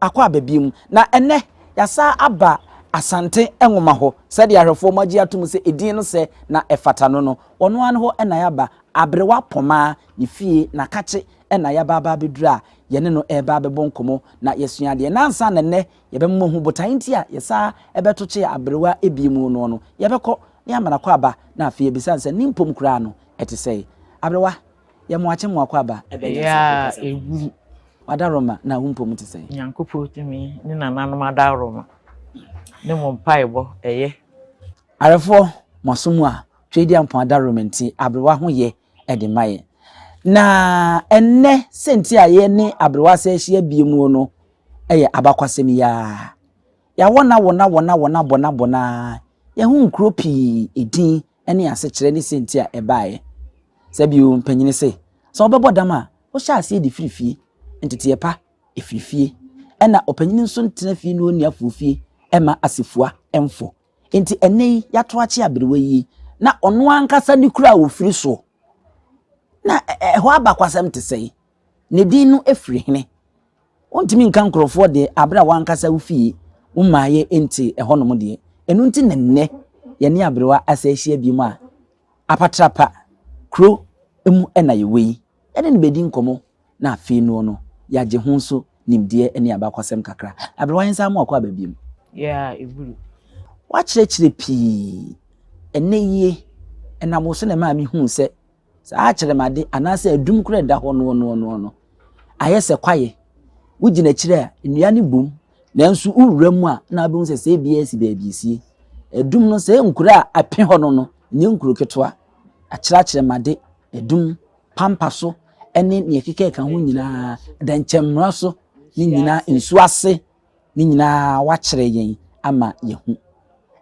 Akɔ aba bio. Na ɛnnɛ, yɛasan aba Asante Nwoma hɔ. Sɛdeɛ ahwɛfoɔ mo agye atom sɛ edin no sɛ na ɛfata no no, ɔno ara ne hɔ na yɛaba. Aberewa Pomaa ne fie, n'akakye na yɛaba aba abɛduru a yɛne no reba abɛbɔ nkɔmmɔ na yɛasua adeɛ. Na ansa na nnɛ yɛbɛma moahu botaeɛ nti a yɛsan bɛto kye aberewa bio mu noɔ no, yɛbɛkɔ na yɛama no akɔ aba na afei yɛabisa no sɛ ne mpom koraa no ɛte sɛn. Aberewa, Yɛ moakye mo akwaaba ɛbɛ Ɛyɛ a ɛwuru. W'adaworoma na wo mpom te sɛn? Nyankopɔn tumi ne nananom adaworoma ne mo mpaebɔ ɛyɛ. Awerɛfoɔ mo aso mu a Tweediampɔn adaworoma nti aberewa ho yɛ de ma yɛn. Na ɛnnɛ sɛnti a yɛne aberewa asan ahyia bio mu no yɛ abakwasɛm yi ara. Yɛawɔna wɔna wɔna wɔna bɔna bɔna ara yɛho nkuro pii edin ne asekyerɛ ne sɛnti a ɛbaeɛ. Sɛ bio, mpanyin se, sɛ wobɛbɔ dam a, wohyɛ aseɛ de firi fie. Nteteɛ pa, ɛfiri fie. Ɛna ɔpanyin nso ntena fie na ɔnni afuo fie mma asefua mfɔ. Enti ɛnnɛ yi, yɛato akye aberewa yi, na ɔno ankasa ne kuro a ɔfiri soɔ. Na ɛhɔ abakwasɛm te sɛn? Ne din no firi hene? Wontumi nka nkurɔfoɔ deɛ aberɛ a w'ankasa wo fie wo mmaeɛ nte ɛhɔnom deɛ. Ɛno nti na nnɛ yɛne aberewa asa ahyia biom a Apatrapa kuro mu na yɛwɔ yi. Yɛne no bɛdi nkɔmmɔ na afei noɔ no yɛagye ho nso nimdeɛ ne abakwasɛm kakra. Aberewa yɛnsan mo akɔ aba biom. Yeah, ɛburu. Woakyerɛkyerɛ pii ɛnnɛ yie, ɛnam wo so na ɛmaa mehuu sɛ Saa akyerɛmade anaasɛ adum koro a ɛda hɔ noɔnoɔnoɔ no ayɛ sɛ kwaeɛ. Wogyina akyire a, nnua no bom, nanso wowura mu a na wobɛhu sɛ sɛ ebiara si baabi esie. Adum no, sɛ nkuro a ape hɔ no no, nyɛ nkuro ketewa. Akyerɛ akyerɛmade, adum, pampa so ne nea ɛkeka ɛka ho nyinaa, dɛnkyɛmmira so ne nyinaa, nsuo ase ne nyinaa wakyerɛ yɛn ama yɛahu.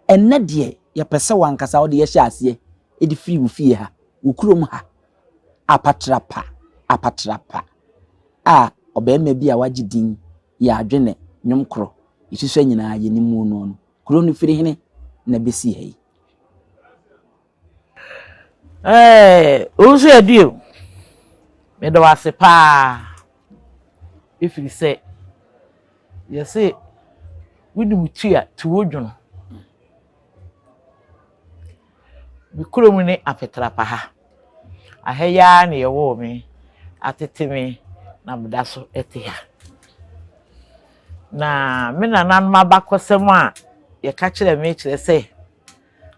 Ɛnnɛ deɛ yɛpɛ sɛ w'ankasa wode yɛhyɛ aseɛ de firi wo fie ha, wo kurom ha, apatrapa, apatrapa a ɔbarima bi a wagye din yɛ adwene nnwom korɔ, yɛsusua nyinaa yɛnim mu no no, kuro no firi hene na bɛsi ha yi? Ɛɛ, wo nso yɛ o. Meda wo ase paa. Ɛfiri sɛ, yɛse wonim tu a, tu wo dwono. Me kurom ne Apetrapa ha. Aha yi ara na yɛwoo me, atete me, na meda so te ha. Na me nananom abakɔsɛm a yɛka kyerɛ me kyerɛ sɛ,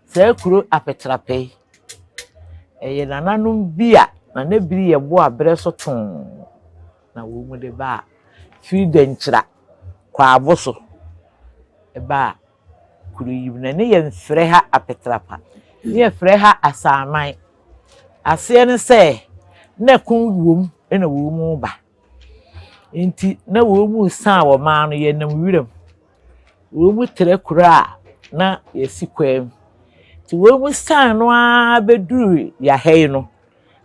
saa kuro Apetrapa yi, ɛyɛ nananom bi a Nana Biri yɛ boa berɛ so too na wɔn de baa firi Dankyira, Kwaabo so baa kuro yi mu. Na ne yɛmfrɛ ha Apetrapa, ne yɛfrɛ ha Asaman. Aseɛ ne sɛ, na ko wom na wɔn mu ba. Nti na wɔn mu san wɔ maa no yɛnam wiram. Wɔn mu trɛ kuro a na yɛsi kwan mu. Nti wɔn mu san no ara bɛduru yɛha yi no,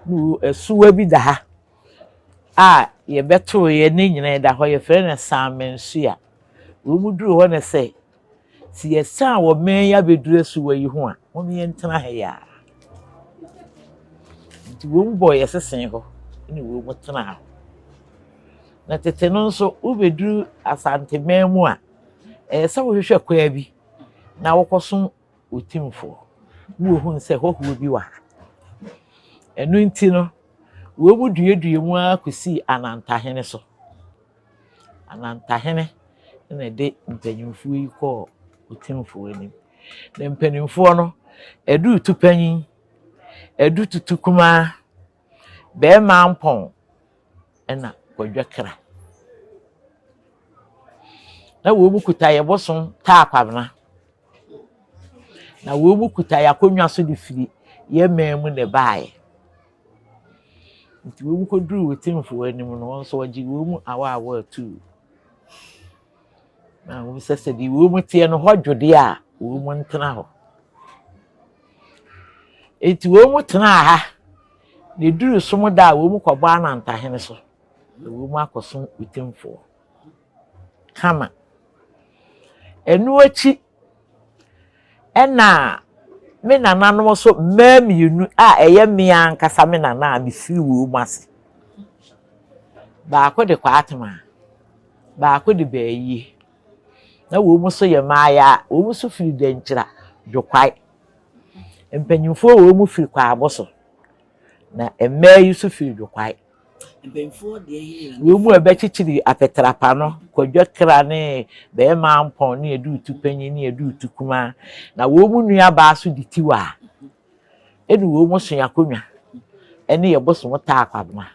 na asuwa bi da ha a yɛbɛtoeɛ ne nyinaa da hɔ yɛfrɛ no Samansuya. Wɔduruu hɔ no sɛ, Sɛ yɛsan wɔ mmɛn yi abɛduru asuwa yi ho a, mom yɛntena ha yi ara. Nti wɔn bɔɔ yɛ sesen hɔ ne wɔn tenaa hɔ. Na tete no nso, wobɛduru Asanteman mu a, ɛyɛ sɛ wohwehwɛ kwaa bi na wokɔsom Otumfoɔ na wɔhunu sɛ hɔhoɔ bi wɔ ha. Ɛno nti no, wɔn duadua mu ara kɔsii Anantahene so. Anantahene na ɛde mpanimfoɔ yi kɔɔ Otumfoɔ anim. Na mpanimfoɔ no, Adu tu panyin, Adu tutu kumaa, Barima Ampɔn ɛna Kwadwo Kra. Na wɔn kuta yɛn bosom Taa Kwabena. Na wɔn kuta yɛn akonnwa so de firi yɛn man mu na ɛbaeɛ. Nti wɔn kɔduruu Otumfoɔ anim no, wɔn nso wɔgyee wɔn mu awaawa atuu. Na wɔn sɛ sɛdeɛ wɔn teɛ no hɔ dwo deɛ a, wɔn ntena hɔ. Nti wɔn tenaa ha, na ɛduru som da a wɔn kɔbɔ Anantahene so, na wɔn akɔsom Otumfoɔ. Kama. Ɛno akyi Ɛna me nananom nso mmaa mmienu a ɛyɛ me ankasa me nana a mefiri wɔn mu ase. Baako de Kwatema, Baako de Baayie. Na wɔn nso yɛ mmaayaa. Wɔn nso firi Dankyira, Dwokwae. Mpanyimfoɔ wɔ mu firi Kwaabo so. Na mmaa yi nso firi Dwokwae. Mpanyimfoɔ deɛ he na. Wɔn mu a ɛbɛkyekyere apetrapa no, Kwadwo Kra ne Bɛrima Ampɔn ne Aduutu Panyin ne Aduutu Kumaa. Na wɔn mu nuabaa nso de Tiwaa. Ɛna wɔn mu so akonnwa ɛne yɛ bosom taa Kwabena.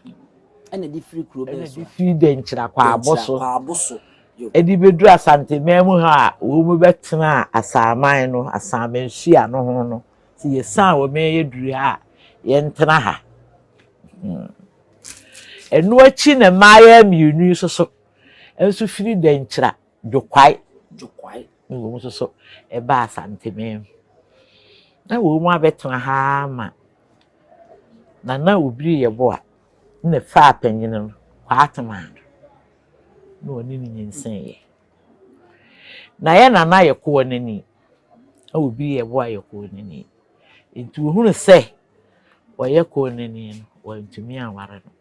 Ɛna de firi kuro bɛn so? Ɛna de firi Dɛnkyira Kwaabo so. Kwaabo so. Ɛde bɛduru Asanteman mu ha a wɔn mu bɛtena Asaman no, Asamanhyia no ho no. Sɛ yɛsan wɔn yɛ duru ha a, yɛntena ha. Ɛno akyi na mmaayewa mmienu yi nso so nso firi Dɛnkyira Dwokwae. Dwokwae. Na wɔn nso so ɛbaa Asanteman mu. Na wɔn mu abɛtena ha ama Nana Obiri Yeboah na faa panyin no, Kwaatemaa no, na ɔne no nyinsɛneeɛ. Na yɛ nana yɛ koɔ n'ani, na Obiri Yeboah yɛ koɔ n'ani. Nti ohunu sɛ ɔyɛ koɔ n'ani no, wantumi anware no.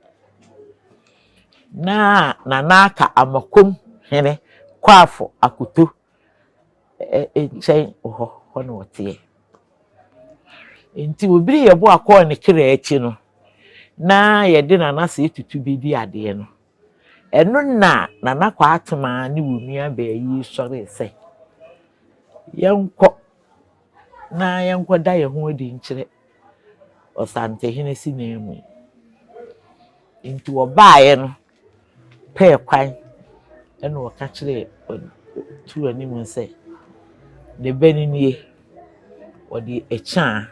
Na Nana aka Amakom hene Kwaafo Akoto nkyɛn wɔ hɔ, hɔ na ɔteɛ. Nti Obiri Yeboah kɔɔ ne kra akyi no, na yɛde Nana Sɛ Tutu bɛdi adeɛ no. Ɛno na Nana Kwaatemaa ne wɔn nua baa yi sɔree sɛ, yɛnkɔ na yɛnkɔda yɛn ho adi nkyerɛ Ɔsantehene Sinamu. Nti wɔbaeɛ no, pɛɛ kwan ɛna wɔka kyerɛɛ tu anim sɛ, ne ba no nie, wɔde akyaa.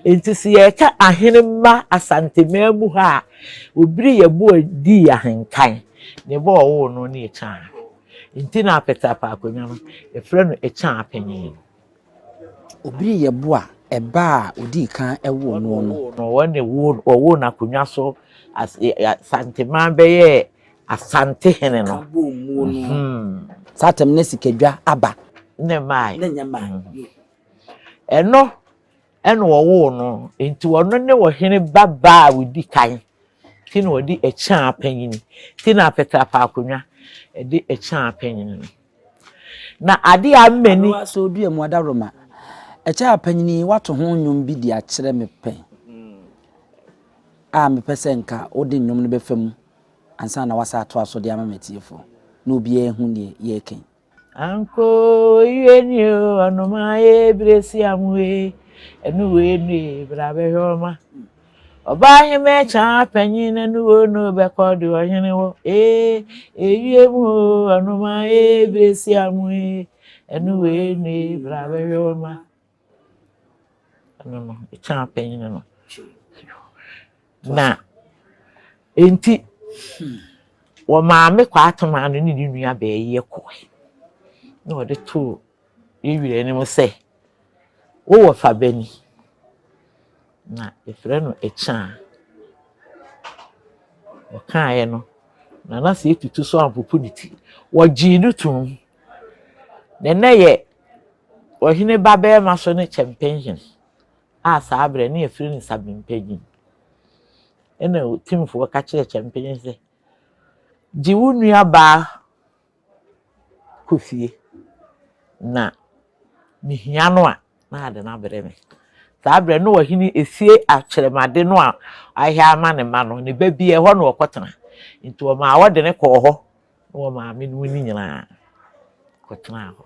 Nti sɛ yɛreka ahenemma Asanteman mu ha a, Obiri Yeboah dii ahenkan. Ne ba a ɔwoo no ne Akyaa. Nti na Apetrapa akonnwa no, yɛfrɛ no Akyaa Panyin. Obiri Yeboah ɛba a odii kan woo no no. Wɔn ne wɔwoo no akonnwa so Asanteman bɛyɛɛ Asantehene no. Ka bɔɔ mu no. Saa tɛm ne sikadwa aba. Ne mmaa. Ne nyɛ mmaa. Ɛno ɛna wɔwoo no. Nti ɔno ne ɔhene ba baa a odi kan. Nti na ɔde Akyaa Panyin. Nti na Apetrapa akonnwa ɛde Akyaa Panyin no. Na ade a mmani. Aberewa sɛ odua mu adaworoma. Akyaa Panyin yi wato ho nnwom bi de akyerɛ me pɛn a mepɛ sɛ nka wode nnwom no bɛfa mu ansa na wasa atoa so de ama m'atiefo na obiara ehu deɛ yɛreka yi. Anko iwe ni o ɔnoma ebire si amoe ɛnu wei nue bra bɛhwɛ ɔma ɔbaa hema kyaa panyin na nu wo no bɛkɔ de ɔhene wɔ ee ewie mu o ɔnoma ebire si amoe ɛnu wei nue bra bɛhwɛ ɔma. Ɛno no kyaa panyin no na enti wɔ maame Kwaatemaa no ne ne nua bɛɛyɛ kɔe na wɔde too yɛn anim sɛ wowɔ fa bani na yɛfrɛ no Akyaa. Wɔkaeɛ no, Nana Sɛ Tutu so ampopo ne ti. Wɔgyee no tom. Na ɛnɛ yɛ ɔhene ba bɛrima so ne kyɛmpɛnhene a saa berɛ ne yɛfrɛ no Sabempanyin. Ɛna Otumfoɔ ka kyerɛɛ kyɛmpɛnhene sɛ, gye wo nua baa kɔ fie na mehia no a na ade no abrɛ me. Saa berɛ no ɔhene esie akyerɛmade no a ahɛ ama ne ma no, ne ba bi ɛhɔ na ɔkɔtena. Nti ɔmaa wɔde ne kɔɔ hɔ na wɔmaame no mu no nyinaa kɔtenaa hɔ.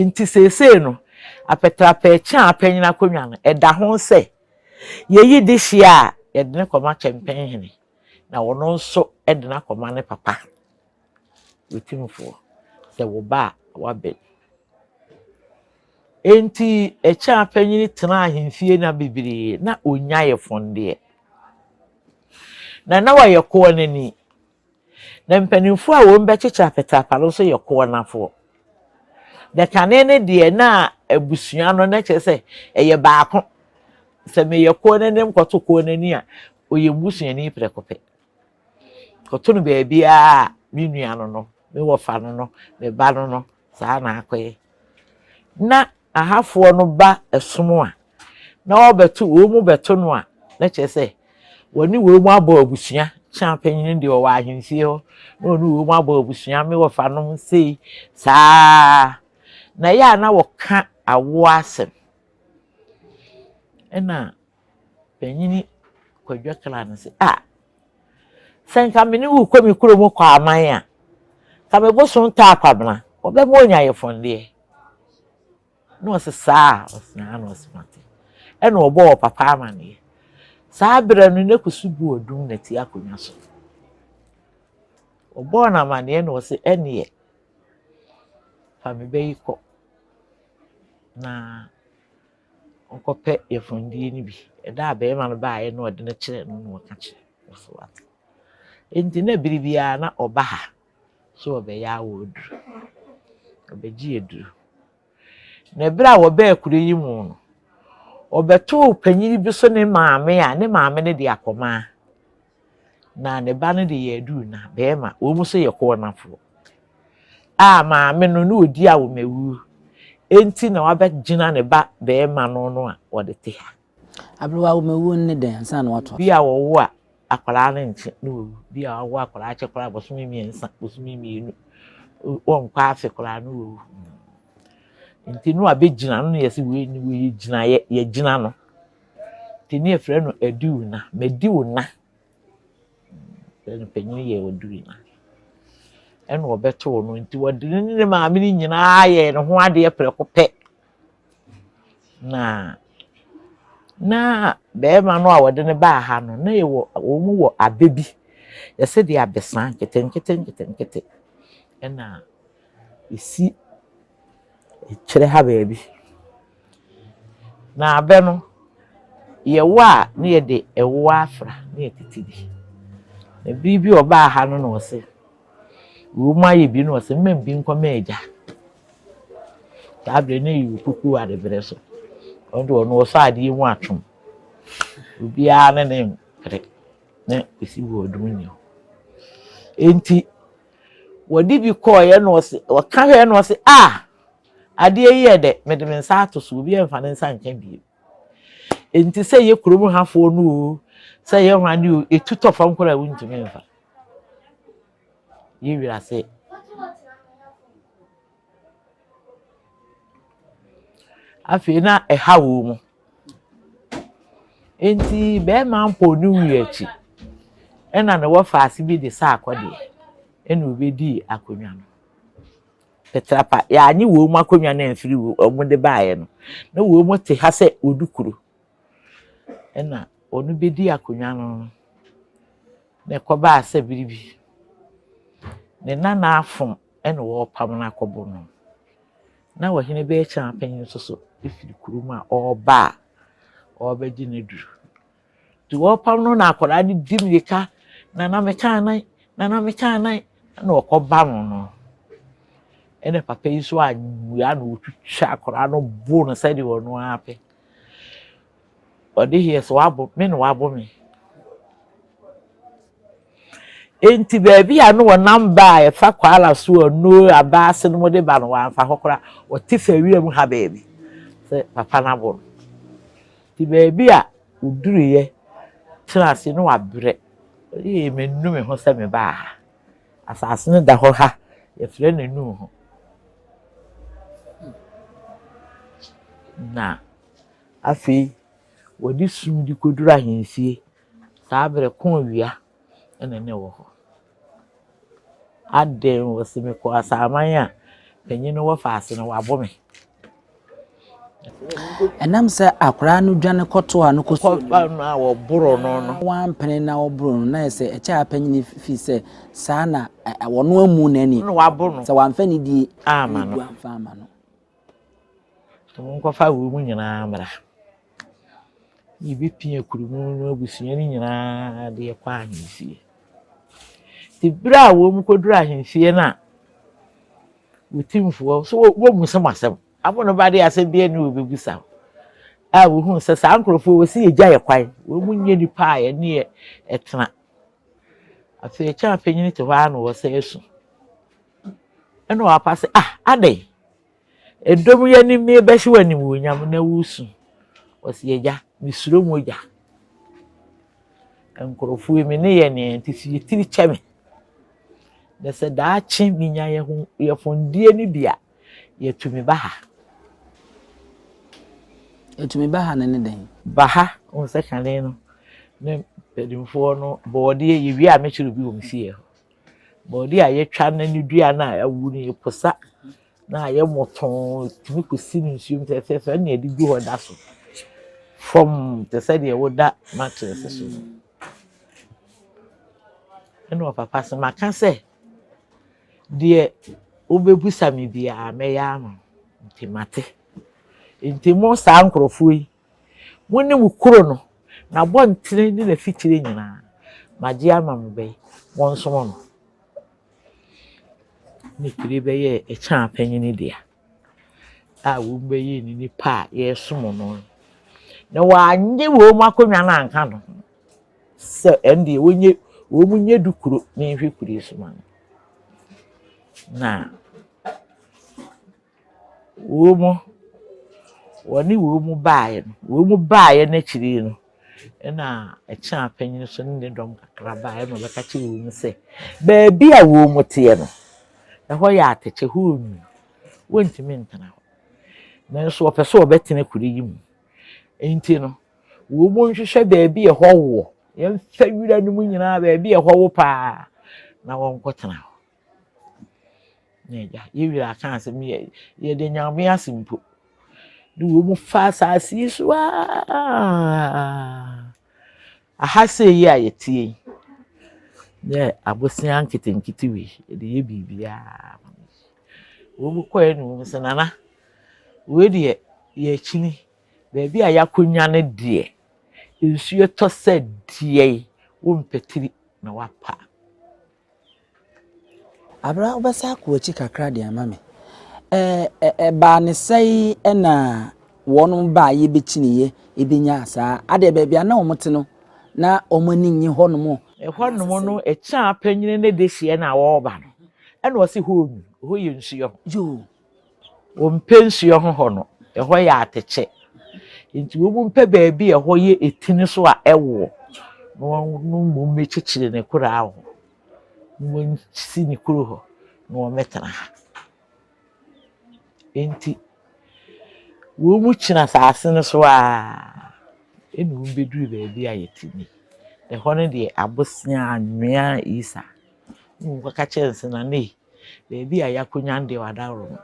Nti seesei no, Apetrapa Akyaa panyin akonnwa no, ɛda ho sɛ yɛyi de hyia a yɛde ne kɔma kyɛmpɛnhene na ɔno nso de no akɔma ne papa Otumfoɔ sɛ wo ba a wabɛn. Enti Akyaa panyin tenaa ahemfie nna bebree na onnya ayɛfondeɛ. Na na wɔyɛ koɔ n'ani. Na mpanimfoɔ a wɔn bɛkyekyɛ apetrapa no nso yɛ koɔnafoɔ. Na kane no deɛ na abusua no na kyerɛ sɛ ɛyɛ baako. Sɛ meyɛ koɔ n'anim kɔto koɔ n'ani a, ɔyɛ mbusuani prɛko pɛ. Kɔto no baabiara a me nua no no, me wɔfa no no, me ba no no, saa na akɔyɛ. Na ahafoɔ no ba ɛsom a, na wɔbɛto wɔn mu bɛto no a, na kyerɛ sɛ wɔne wɔn mu abɔ abusua. Kyea panyin deɛ ɔwɔ ahemfie hɔ na ɔne wɔn abɔ abusua me wɔfanom sei saa na ɛyɛ a na wɔka awoɔ asɛm ɛna panyini Kwadwo Kra no sɛ a sɛ nka me ne wo kɔ me kurom kɔ aman a ka me bosom taa kwabena wɔbɛma onya ayɛfɔndeɛ Na ɔse saa a? Ɔse aa na ɔse mate. Ɛna ɔbɔɔ ɔpapa amaneɛ. Saa berɛ no na Kusu bu odum na ti akonnwa so. Ɔbɔɔ no amaneɛ na ɔse ɛneɛ fa me ba yi kɔ na ɔnkɔpɛ yɛfundie no bi. Ɛda a bɛrima no baeɛ na ɔde no kyerɛɛ no na ɔka kyerɛ no ɔse wate. Enti na bere biara na ɔba ha sɛ ɔbɛyɛ awɔ aduru. Ɔbɛgye aduru. Na berɛ a wɔbaa kuro yi mu no, wɔbɛtoo panin bi so ne maame a ne maame no de akɔmaa. Na ne ba no de yɛ aduru na bɛrima, wɔn nso yɛ kɔɔnafoɔ. A maame no ne ɔdi awomawuo. Enti na wabɛgyina ne ba bɛrima no no a wɔde te ha. Aberewa awomawuo no ne dɛn ansa na watoa Bi a wɔwo a akwadaa no nkye na wawu. Bi a wɔawo akwadaa akyɛ koraa bosome mmiɛnsa, bosome mmienu, wɔnkɔ afe koraa na wawu. Nti no abɛgyina no na yɛsɛ wei ni wei gyinaeɛ, yɛgyina no. Nti ne yɛfrɛ no adiwuna, madiwuna. Sɛ no panyin yɛ ɔduruna. Ɛna ɔbɛtoo no nti wɔde ne ne maame no nyinaa yɛɛ ne ho adeɛ prɛko pɛ. Na na barima no a wɔde no baa ha no, na yɛwɔ wɔn wɔ abɛ bi. Yɛsɛ de abɛsa nketenkete nketenkete ɛna ɛsi kyerɛ ha baabi. Na abɛ no, yɛwɔ a na yɛde ɛwoɔ afra na yɛtete di. Na bere bi ɔbaa ha no na ɔse, wɔn ayɛ bi na ɔse mma bi nkɔma agya. Saa berɛ no na yɛwɔ kuku adeberɛ so. Ɔno deɛ ɔno ɔsɔ adeɛ mu atwom. Obiara ne ne mpere na ɛsi wɔ ɔdom nni hɔ. Enti wɔde bi kɔɔeɛ na ɔse ɔka hwɛɛ na ɔse ah adeɛ yi yɛ dɛ mede me nsa ato so obiara mfa ne nsa nka bio. Enti sɛ ɛyɛ kurom hafoɔ no o sɛ ɛyɛ hwan o ɛtu tɔ fam koraa a wontumi mfa. Yɛ wiase. Afei na ɛha wɔ mu. Enti bɛrima mpɔ ne wui akyi ɛna ne wɔfaase bi de saa akɔdeɛ ɛna obedii akonnwa no. Petrapa yɛanye wɔn mu akonnwa no amfiri wɔn de baeɛ no. Na wɔn mu te ha sɛ odukuro. Ɛna ɔno bedi akonnwa no. Na ɛkɔbaa sɛ bere bi, ne nana afom na wɔrepam no akɔbɔ no. Na ɔhene Bɛɛkyɛn panyin nso so firi kurom a ɔreba a ɔrebɛgye n'aduru. Nti wɔrepam no na akwadaa no di mmirika, nana meka anan, nana meka anan, na ɔkɔba no no. Ɛna papa yi nso ammua na ɔtwitwa akwadaa no bo no sɛdeɛ ɔno ara pɛ. Ɔde heɛ sɛ wabo me na wabo me. Enti baabi a na wɔnam ba a ɛfa Kwala so a no aba ase no de ba no wɔamfa hɔ koraa. Wɔte fa wiram ha baabi sɛ papa no abo no. Nti baabi a ɔduruiɛ tena ase no wabrɛ. Ee manu me ho sɛ mebaa ha. Asase no da hɔ ha yɛfrɛ no anu ho. Na Afei wɔde sum de kɔduru ahemfie. Saa berɛ ko awia na na ɛwɔ hɔ. Adɛn wɔse mekɔɔ Asaman a panyin no wɔ faase no wabo me. Ɛnam sɛ akwadaa no dwane kɔtoa no kɔsoo ne mu no a wɔboro no no. Wampene na wɔboro no na ayɛ sɛ ɛkyɛ a panyin fi sɛ saa na wɔn amu n'ani. Na wabo no. Sɛ wamfa ne die ama no. Amfa ama no. Monkɔfa wei mu nyinaa mmra. Yɛbɛpia kuro mu no abusua no nyinaa de yɛkɔ ahemfie. Nti berɛ a wɔn kɔduru ahemfie no a, wɔtimfoɔ so wɔmmu sɛ mo asɛm. Amono ba de asɛm bi ani wɔbɛbusa wo. A wɔhunu sɛ saa nkurɔfoɔ wɔ sɛ yɛgya yɛ kwan. Wɔn mu nyɛ nipa a yɛne yɛ ɛtena. Afei ɛkyɛn afei te hɔ ara na wɔsɛ asu. Ɛna wapa sɛ ah adɛn? Edom yi anim merebɛhyɛ wo animuonyam na woresu. Ɔse, Agya, mesuro mogya. Nkurɔfoɔ yi, me ne yɛ neɛ nti so yɛ tiri kyɛ me. Na sɛ daakye menya yɛ ho yɛfondie no bi a, yɛtumi ba ha. Yɛtumi ba ha no ne dɛn? Ba ha, wohu sɛ kane no, ne mpanimfoɔ no bɔɔdeɛ yɛwie a mekyerɛ bi wɔ me fie hɔ. Bɔɔdeɛ a yɛtwa no ne dua no a awu no yɛposa na ayɛ mmɔtɔɔ tumi kɔsi no nsuo mu fɛfɛɛfɛ ɛna yɛde gu hɔ da so fam te sɛ deɛ woda mattress so no. Ɛna ɔpapa sɛ maka sɛ deɛ wobɛbusa me biara mɛyɛ ama wo nti mate. Nti mo saa nkurɔfoɔ yi mo ne mo kuro no n'abɔntene ne n'afikyire nyinaa magye ama mo bɛyi monsom no. Ne kuro bɛyɛɛ Ɛkyaa panyin dea a wɔn bɛyɛɛ ne nipa a yɛresom no no. Na wɔannye wɔn akonnwa no anka no ho sɛ ɛndeɛ wɔnyɛ wɔn nyɛ du kuro ne nhwɛ kuro yi so ma no. Na wɔn wɔne wɔn baeɛ no, wɔn baeɛ no akyiri no, ɛna Ɛkyaa panyin nso ne ne dɔm kakra baeɛ na ɔbɛka kyerɛɛ wɔn sɛ baabi a wɔn teɛ no, ɛhɔ yɛ atɛkyɛ, ɛhɔ yɛ nwunu, wɔntumi ntena hɔ. Nanso wɔpɛ sɛ wɔbɛtena kuro yi mu. Nti no, wɔn nhwehwɛ baabi a ɛhɔ woɔ, yɛmfa wira no mu nyinaa baabi a ɛhɔ wo paa na wɔnkɔtena hɔ. Na agya, yɛn wura aka asɛm yɛ yɛde Nyame ase mpo. Ne wɔn mu fa asase yi so aa. Aha sei yi a yɛte yi, yɛ abosea nketenkete wei, yɛde yɛ biribiara. Wɔn mu kɔɛ na wɔn sɛ nana, wei deɛ yɛakyini, baabi a yɛakɔnya no deɛ, nsuo tɔ sɛ deɛ yi, wompɛ tiri na wapa. Abra wobɛsa akɔ akyi kakra de ama me. Ɛbaa ne sɛe na wɔn baa yɛbɛkyiniiɛ ɛbɛnya saa adeɛ baabi a na wɔn te no na wɔn ani nye hɔnom. Ɛhɔnom no ɛkyɛn panyin ne de hyeɛ na wɔreba no ɛna ɔsi hɔ onwu hɔ yɛ nsuo ho. Yoo. Wɔmpɛ nsuo ho hɔ no ɛhɔ yɛ atɛkyɛ nti wɔn mpɛ baabi a ɛhɔ yɛ etini so a ɛwoɔ na wɔn no mmom mɛkyekyere ne koraa ho na wɔnsi ne kuro hɔ na wɔmmɛtena ha. Nti wɔn mu kyina asase no so aa ɛna wɔn bɛduru baabi a yɛte ni. Ɛhɔ no deɛ abosea anwea yi saa. Na wɔn kɔka kyerɛ no sɛ nana yi baabi a yɛakɔnya no deɛ wadaworo no.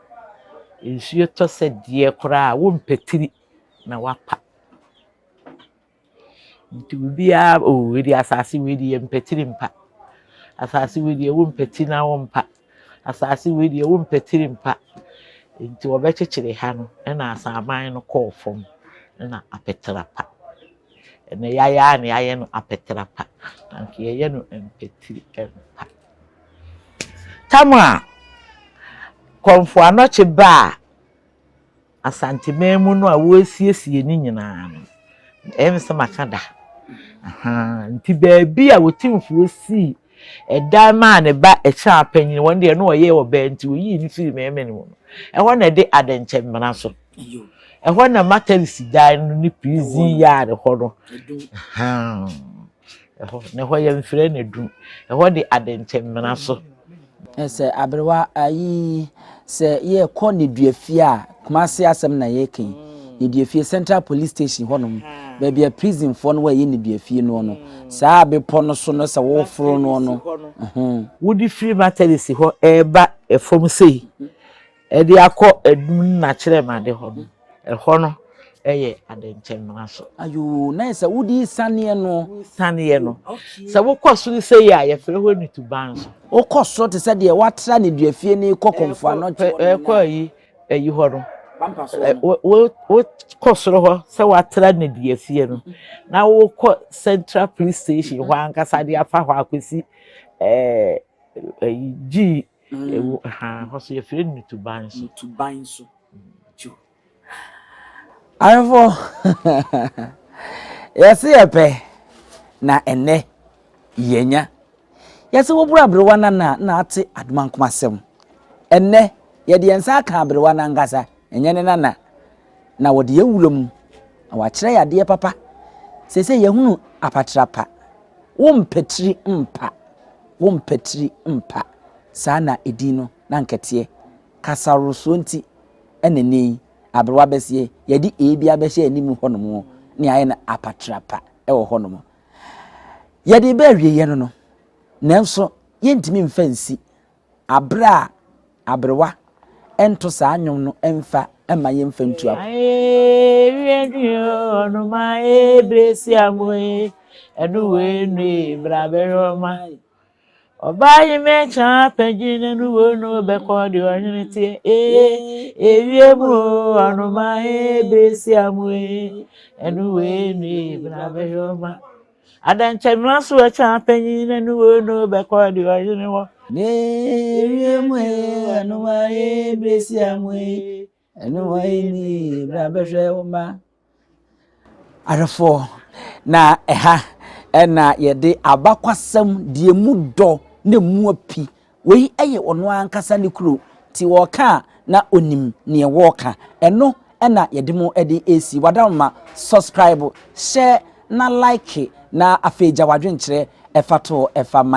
Nsuo tɔ sɛ deɛ koraa a wompɛ tiri na wapa. Nti obiara oh wei deɛ asase wei deɛ yɛmpɛ tiri mpa. Asase wei deɛ wompɛ ti na wompa. Asase wei deɛ wompɛ tiri mpa. Nti wɔbɛkyekyere ha no ɛna asaman no kɔɔ fam ɛna apɛtrapa. Ɛnɛ yɛayɛ a na yɛayɛ no apɛtrapa. Na nka yɛyɛ no mpɛtiri mpa. Tam a Kɔmfo Anɔkye baa Asanteman mu no a wɔresiesie ne nyinaa no, ɛyɛ me sɛ maka da. Ahaa, nti baabi a Otumfoɔ sii ɛdan maa ne ba Ɛkyɛn Apanyin, wɔn deɛ na ɔyɛ ɔbaa nti oyii no firii mmarima no mu no, ɛhɔ na ɛde adɛnkyɛmmena so. Ɛhɔ na Matalisi dan no ne prison yard hɔ no. Ahaa, ɛhɔ, na ɛhɔ yɛmfrɛ no adum. Ɛhɔ de adɛnkyɛmmena so. Sɛ aberewa ayi sɛ yɛkɔ Neduafie a, Kumasi asɛm na yɛreka yi. Neduafie Central Police Station hɔnom, baabi a prisonfoɔ no wɔyɛ Neduafie noɔ no, saa bepɔ no so no sɛ woforo noɔ no. Wode firi Matalisi hɔ reba fam sei de akɔ Adum no Nakyerɛmade hɔ no, ɛhɔ no yɛ adɛnkyɛmmena so. Ayoo, na yɛ sɛ wode saneɛ no. Saneɛ no. Sɛ wokɔ soro sei a, yɛfrɛ hɔ Nutuban so. Wokɔ soro te sɛ deɛ woatra Neduafie no rekɔ Kɔmfo Anɔkye hɔ no. Ɛkɔ ayi ayi hɔ no. Wokɔ soro hɔ sɛ woatra Neduafie no, na wokɔ Central Police Station hɔ ankasa de afa hɔ akɔsi ɛɛ ayi G ɛwɔ ha hɔ so yɛfrɛ no Nutuban so. Nutuban so. Awɛmfoɔ, yɛse yɛpɛ na ɛnnɛ yɛanya. Yɛse woboro aberewa nana a na ate adomankomasɛm. Ɛnnɛ yɛde yɛn nsa aka aberewa no ankasa, ɛnyɛ ne nana. Na wɔde yɛn wura mu na wakyerɛ yɛn adeɛ papa. Seesei yɛahunu apatrapa. Wo mpatiri mpa, wo mpatiri mpa. Saa na edin no na nkɛteɛ. Kasaworosoɔ nti ɛna ɛnnɛ yi aberewa bɛseɛ yɛde ee bi abɛhyɛ anim hɔnom ne ayɛ no apatrapa wɔ hɔnom. Yɛde reba awieeɛ no no, nanso yɛntumi mfa nsi aberɛ a aberewa nto saa nnwom no mfa mma yɛmfa ntu akɔ. Ɔbaa yi mɛkya pɛgye na no wo no bɛkɔ deɛ ɔhene teɛ ee ewie mu o ɔnoma ee besia mu ee ɛno wei no ee bra bɛhwɛ ɔma adankyɛmina so ɛkya panyin na no wo no bɛkɔ deɛ ɔhene wɔ. Ne ewie mu ee ɔnoma ee besia mu ee Ɛno wɔ ni bra bɛhwɛ wo mma. Ahwɛfoɔ, na ɛha ɛna yɛde abakwasɛm deɛ mu dɔ na mu api. Wei ɛyɛ ɔno ankasa ne kuro, nti wɔka a na onim neɛ wɔreka. Ɛno ɛna yɛde mo ɛde esi. Wadaroma, subscribe, share na like na afei gya w'adwenkyerɛ ɛfa to ɛfa ma.